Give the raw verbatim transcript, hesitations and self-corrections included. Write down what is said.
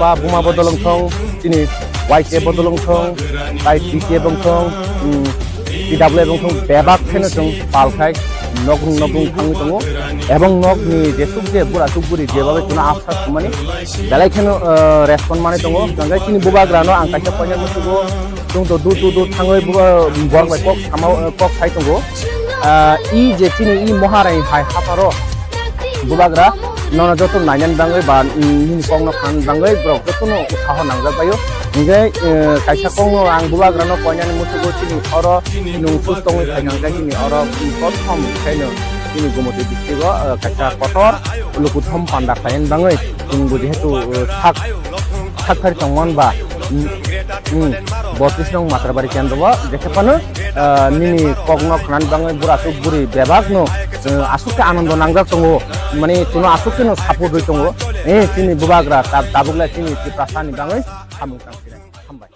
Ba buma bodol wngthong, chini Y K bodol wngthong, tai T K wngthong, um, T W wngthong, bebak kheno chwng pal khai nokung nokung thangwi tongo. Ebong nokni jesuk je bura suk buri jebabe chwngno apsa sumani belai kheno, uh, respond manwi tongo. Hwnkhe chini bubagrano ang kaisa poina musugo, chwng to dur dur dur thangwi buba borok bai kok sama, uh, kok khai tongo. Uh, i je chini i moharai hai haparo bubagra nono joto nainani bangwi ba, mm, nini kokno khnani bangwi borok jotono utsaho nangjak baio. Hingke, eh, kaisa kokno ang bubagrano koinani musugo chini oro nung sus tongwi phainang jak chini oro, mm, prothom khaino chini Gumoti district o, eh, kaisa kotor lukuthom panda khlaini bangwi chwngbo jehetu, eh, sak, sak thari tongmani ba, mm, mm, botris nong Matrabari kendro o jekhe phano, eh, nini kokno khnani bangwi bura aswk buri bebak no, eh, aswk khe anondo nangjak tongo, mani chwngno aswk kheno support rwi tongo, eh, chini bubagra tab-, tabukle chini Tiprasani bangwi samung tang sinai. Hambai.